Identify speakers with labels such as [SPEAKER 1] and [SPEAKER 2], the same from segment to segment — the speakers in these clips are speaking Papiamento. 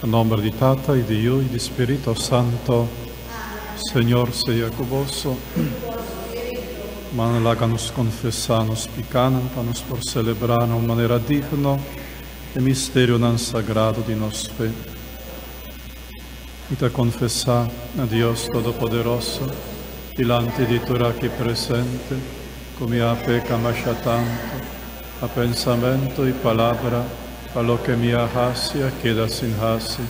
[SPEAKER 1] Na nomber di Tata y di Yu y di Spirito Santo. Señor sea cu boso. Man laga nos confesa nos picanan pa nos por celebra na un manera digno e misterionan sagrado di nos fe. Mi ta confesa na Dios Todopoderoso, dilanti di tur aki presente, cu mi a peca masha tanto, na pensamento y palabra, pa loke mi a haci a keda sin haci,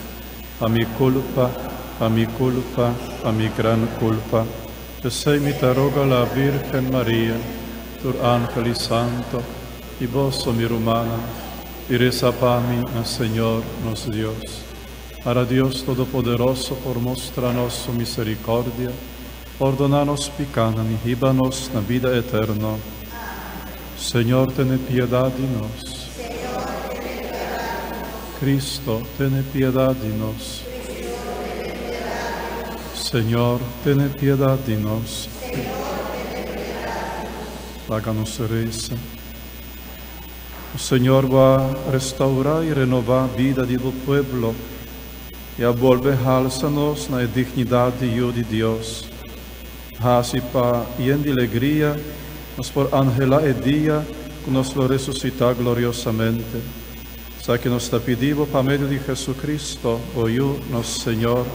[SPEAKER 1] pa mi culpa, pa mi culpa, pa mi gran culpa. P'esey mi ta roga la Virgen Maria, tur angel y santo, y boso, mi rumannan, y reza pa mi na Señor nos Dios. Para Dios Todopoderoso por mustra nos su misericordia, pordona nos picanan y hiba nos na bida eterno. Señor, tene piedad di nos. Cristo, tene piedad di nos. Señor, tene piedad di nos. Laga nos reza. Señor a restaura y renoba bida di bo pueblo y a bolbe halsa nos na dignidad di Yiu di Dios. Haci pa yen di alegria nos por anhela e dia cu nos lo resusita gloriosamente. Esaki nos ta pidi Bo pa medio di Jesucristo, bo Yiu, nos Señor,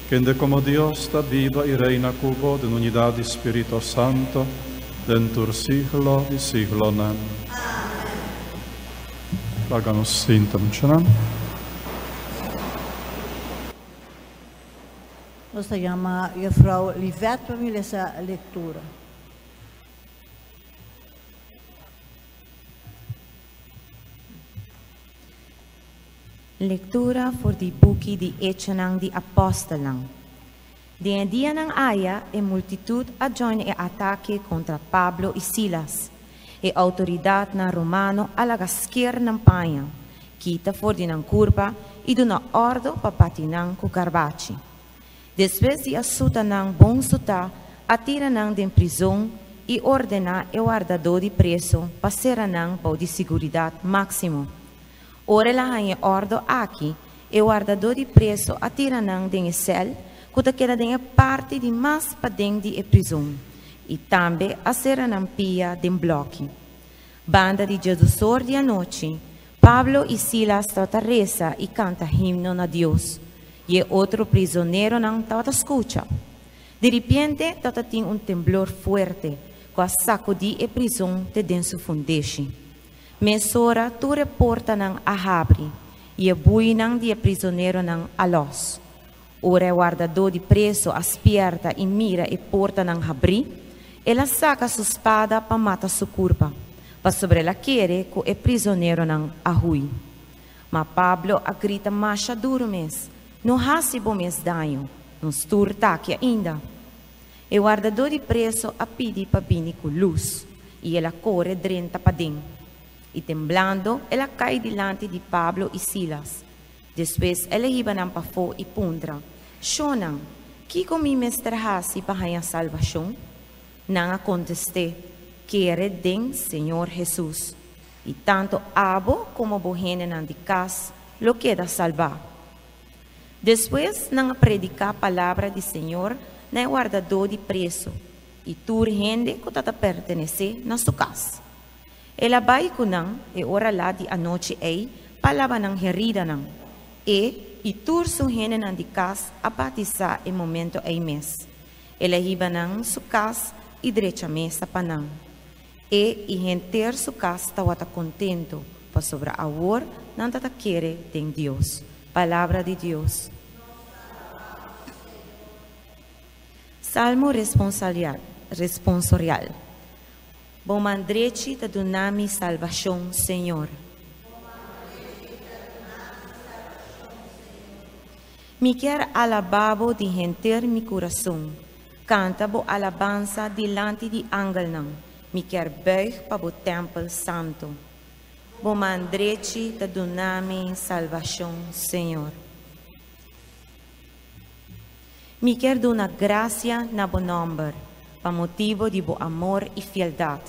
[SPEAKER 1] kende como Dios ta biba y reina cu Bo den unidad di Spirito Santo, den tur siglo di siglonan. Laga nos sinta, muchanan.
[SPEAKER 2] Nos ta yama juffrouw Livette pa lesa lectura.
[SPEAKER 3] Lectura for di buki di Echonan di Apostelnan. Den e dianan aya e multitud a join e atake contra Pablo y Silas. E autoridadnan romano a laga sker nan paña, kita for di nan curpa y duna ordo pa bati nan cu carbachi. Despues di a suta nan bon sutá, a tira nan den prizon y ordena e wardadó di preso pa sera nan bou di siguridad máximo. Ora el a haña e ordo aki, e wardadó di preso a tira nan den e sèl ku ta keda den e parti di mas paden di e prizon, i tambe a sera nan pia den blòki. Banda di djedusor di anochi, Pablo i Silas tabata resa i kanta himno na Dios, i e otro prizoneronan tabata skucha. Diripiente tabata tin un temblor fuerte ku a sakudí e prizon te den su fundeshi. Mesora tur e portanan a habri i e buinan di e prizoneronan a lòs. Ora e wardadó di preso a spierta i mira e portanan habrí, el a saka su spada pa mata su kurpa, pasobra el a kere ku e prizoneronan a hui. Ma Pablo a grita masha duru mes, No hasi bo mes daño, nos tur ta aki ainda. E wardadó di preso a pidi pa bini ku lus, i el a kore drenta paden. I temblando el a kai dilanti di Pablo i Silas. Despues el a hiba nan pafó i puntra, Shonnan, kiko mi mester hasi pa haña salbashon? Nan a kontest'é, Kere den Señor Hesus, i tantu abo komo bo hendenan di kas lo keda salbá. Despues nan a prediká palabra di Señor na e wardadó di preso i tur hende ku ta ta pertenesé na su kas. El a bai ku nan e ora lat di anochi ei pa laba nan heridanan. E i tur su hendenan di kas a batisá e momento ei mes. El a hiba nan su kas i drecha mesa pa nan. E i henter su kas tawata kontentu, pasobra awor nan ta ta kere den Dios. Palabra di Dios. Salmo responsorial. Bo man drechi ta duna mi salbashon, Señor. Mi kier alabá bo di henter mi kurason, kanta bo alabansa dilanti di angelnan, mi kier buig pa bo tèmpel santu. Bo man drechi ta duna mi salbashon, Señor. Mi kier duna gracia na bo nomber, pa motibo di bo amor i fieldad,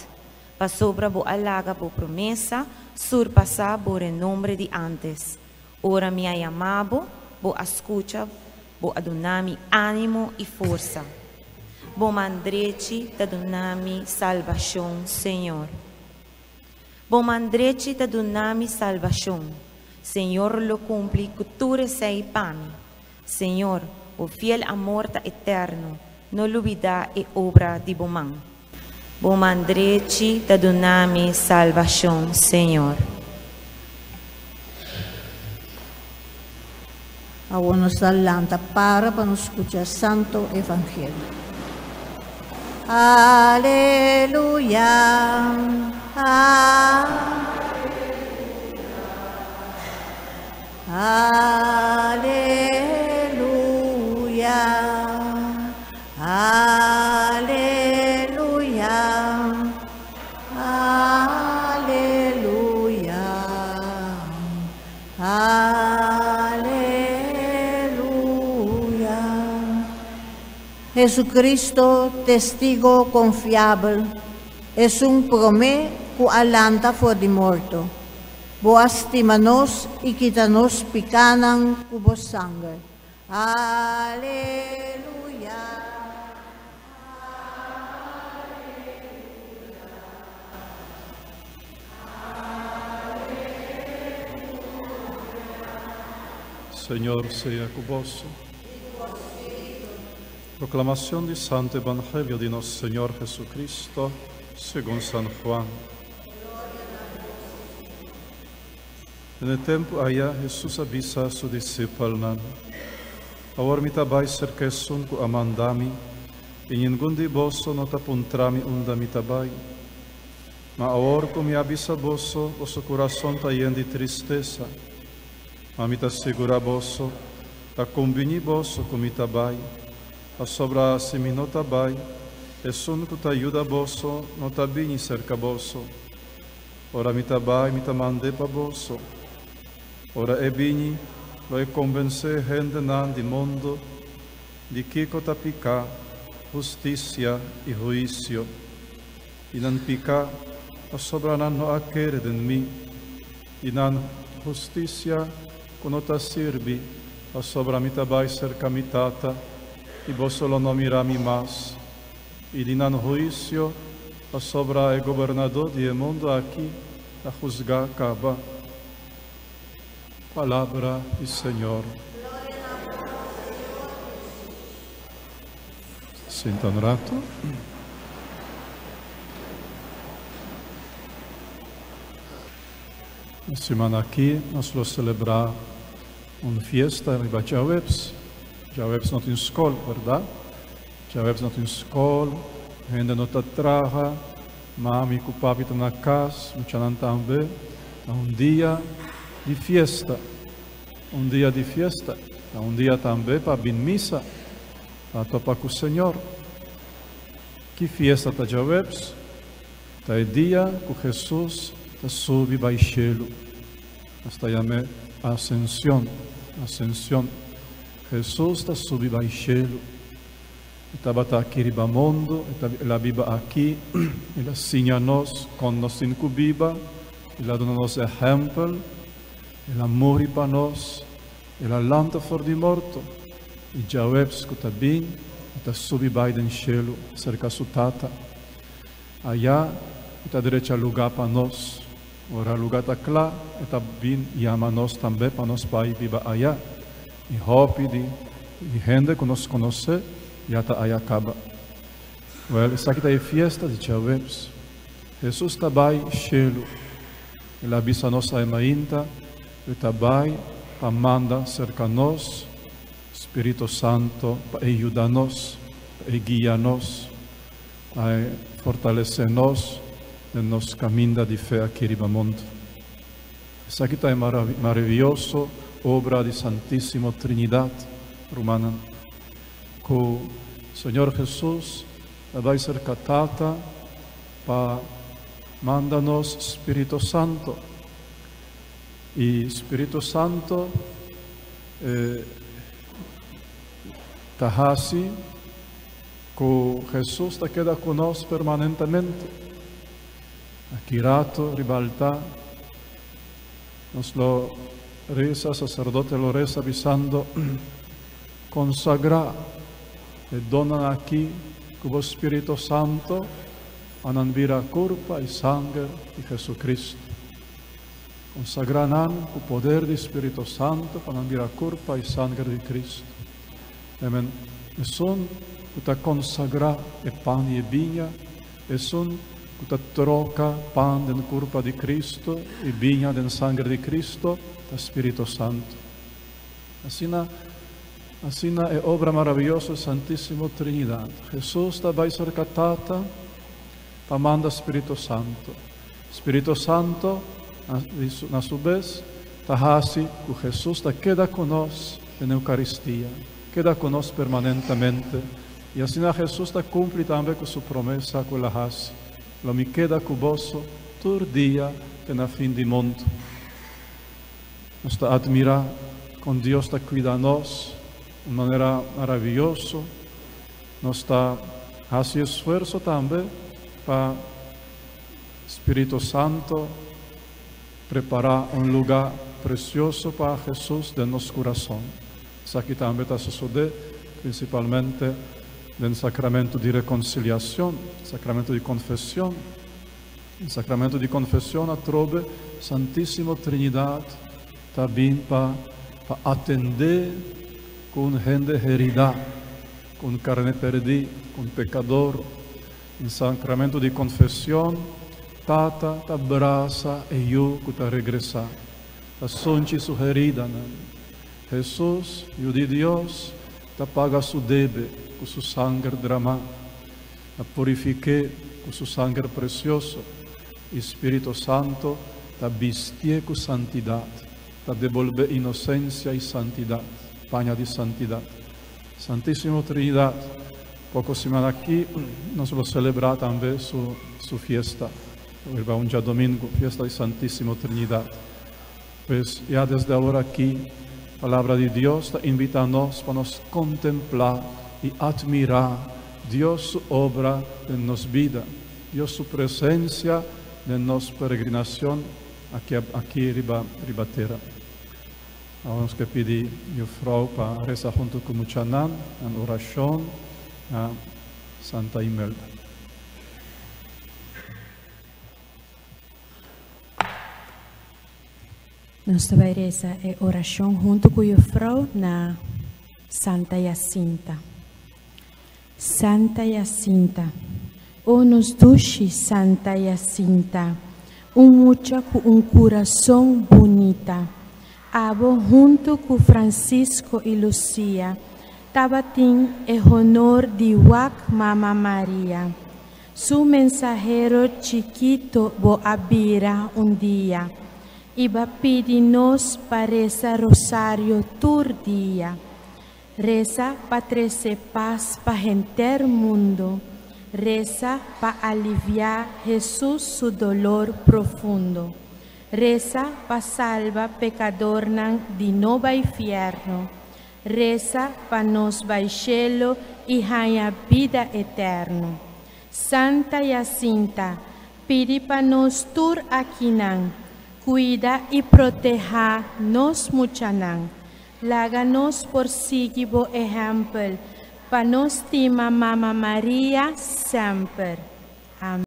[SPEAKER 3] pasobra bo a laga bo promesa surpasá bo renombre di antes. Ora mi a yama bo, Bo a skucha, Bo a duna mi ánimo i forsa. Bo man drechi ta duna mi salbashon, Señor. Bo man drechi ta duna mi salbashon. Señor lo kumpli ku tur esei pa mi. Señor, bo fiel amor ta eterno, no lubidá e obra di bo man. Bo man drechi ta duna mi salbashon, Señor.
[SPEAKER 2] Awor nos ta lanta para pa nos skucha Santo Evangelio. Aleluya, Aleluya, Aleluya, Aleluya, Aleluya. Jesucristo, testigo confiabel, esun promé ku a lanta for di morto. Bo a stima nos i kita nos pikánan ku bo sanger. Aleluya!
[SPEAKER 1] Señor sea ku boso. Proclamación di Santo Evangelio di nos Señor Jesucristo, segun San Juan. Den e tempu aya Hesus a bisa su disipelnan, Awor mi ta bai serka esun ku a manda mi, i ningun di boso no ta puntra mi unda mi ta bai. Ma awor ku mi a bisa boso, boso kurason ta yen di tristesa. Ma mi ta sigurá boso, ta kumbiní boso ku mi ta bai, pasobra si mi no ta bai, esun ku ta yuda boso no ta bini serka boso. Ora mi ta bai, mi ta mand'é pa boso. Ora e bini, lo e konvensé hendenan di mundu di kiko ta piká, hustisia i huisio. I nan piká pasobra nan no a kere den mi, i nan hustisia ku no ta sirbi pasobra mi ta bai serka mi Tata, i boso lo no mira mi mas. I di nan huisio pasobra e gobernadó di e mundu aki ta husgá kaba. Palabra di Señor. Sinta un rato. E siman aki nos lo selebrá un fiesta riba djaweps. Djaweps no tin skol, bèrdat? Djaweps no tin skol, hende no ta traha, mami ku papi ta na kas, muchanan tambe. Ta un dia di fiesta, un dia di fiesta. Ta un dia tambe pa bin misa, pa topa ku Señor. Ki fiesta ta djaweps? Ta e dia ku Hesus ta subi bai shelu. Nos ta yam'é Asension, Asension. Hesus ta subi bai shelu. E tabata aki riba mundu, e ta el a biba aki, el a siña nos kon nos tin ku biba, el a duna nos ehèmpel, el a muri pa nos, el a lanta for di morto, i djaweps ku ta bin, e ta subi bai den shelu serka su Tata. Aya e ta drecha lugá pa nos. Ora lugá ta kla, e ta bin yama nos tambe pa nos bai biba aya. I hopi di di hende ku nos konosé ya ta aya kaba. Wèl, esaki ta e fiesta di djaweps. Hesus ta bai shelu. El a bisa nos ae mainta ku e ta bai pa manda serka nos Spiritu Santo pa e yuda nos, pa e guia nos, pa e fortalesé nos den nos kaminda di fe aki riba mundu. Esaki ta e maravioso obra di Santísimo Trinidad, rumannan, ku Señor Hesus ta bai serka Tata pa manda nos Spirito Santo. I Spirito Santo ta hasi ku Hesus ta keda ku nos permanentemente. Aki rato riba altá nos lo. resa, sacerdote lo resa bisando, Consagra e donnan aki cu bo Spirito Santo pa nan bira curpa y sanger di Jesucristo. Consagra nan cu poder di Spirito Santo pa nan bira curpa y sanger di Cristo. Amen. Esun cu ta consagra e pan y e biña, esun cu ta troca pan den curpa di Cristo y biña den sanger di Cristo, ta Spirito Santo. Asina, asina e obra maraviyoso di Santisimo Trinidad. Jesus ta bay cerca Tata pa manda Spirito Santo. Spirito Santo, na su bes, ta haci cu Jesus ta keda cu nos den Eucaristia, keda cu nos permanentemente. Y asina Jesus ta cumpli tambe cu su promesa cu el a haci, Lo mi keda cu boso tur dia te na fin di mundo. Nos ta admira con Dios ta cuida nos un manera maraviyoso. Nos ta haci esfuerso tambe pa Spirito Santo prepara un luga precioso pa Jesus den nos curason. Esaki tambe ta sosode principalmente den Sacramento di Reconciliacion, Sacramento di Confesion. Den Sacramento di Confesion atrobe Santisimo Trinidad ta bin pa pa atende cu un hende herida, cu un carne perdi, cu un pecador. Den Sacramento di Confesion, Tata ta brasa e yu cu ta regresa, ta sunchi su heridanan. Hesus, Yu di Dios, ta paga su debe cu su sanger drama, ta purifiké cu su sanger precioso, y Spirito Santo ta bistié cu santidad, ta debolbe inocencia y santidad, paña di santidad. Santisimo Trinidad, poco siman aki nos lo celebra tambe su su fiesta, riba un djadomingo, fiesta di Santisimo Trinidad. Pues ya desde awor aki Palabra di Dios ta invita nos pa nos contempla y admira Dios su obra den nos bida, Dios su presencia den nos peregrinacion aki aki riba riba tera. Awor nos ke pidi Jufrouw pa resa hunto cu muchanan nan oracion na Santa Imelda.
[SPEAKER 4] Nos ta bai resa e oracion hunto cu Jufrouw na Santa Jacinta. Santa Jacinta, O nos dushi Santa Jacinta, un mucha cu un curason bunita. Abo hunto cu Francisco y Lucia tabatin e honor di wak Mama Maria. Su mensahero chikito bo a bira un dia y ba pidi nos pa resa rosario tur dia. Resa pa trese pas pa henter mundo. Resa pa aliviá Hesus su dolor profundo. Resa pa salba pekadornan di no bai fièrnu. Resa pa nos bai shelu i haña bida eterno. Santa Jacinta, pidi pa nos tur akinan. Kuida i protehá nos muchanan. Laga nos por sigui bo ehèmpel pa nos stima Mama Maria semper. Amèn.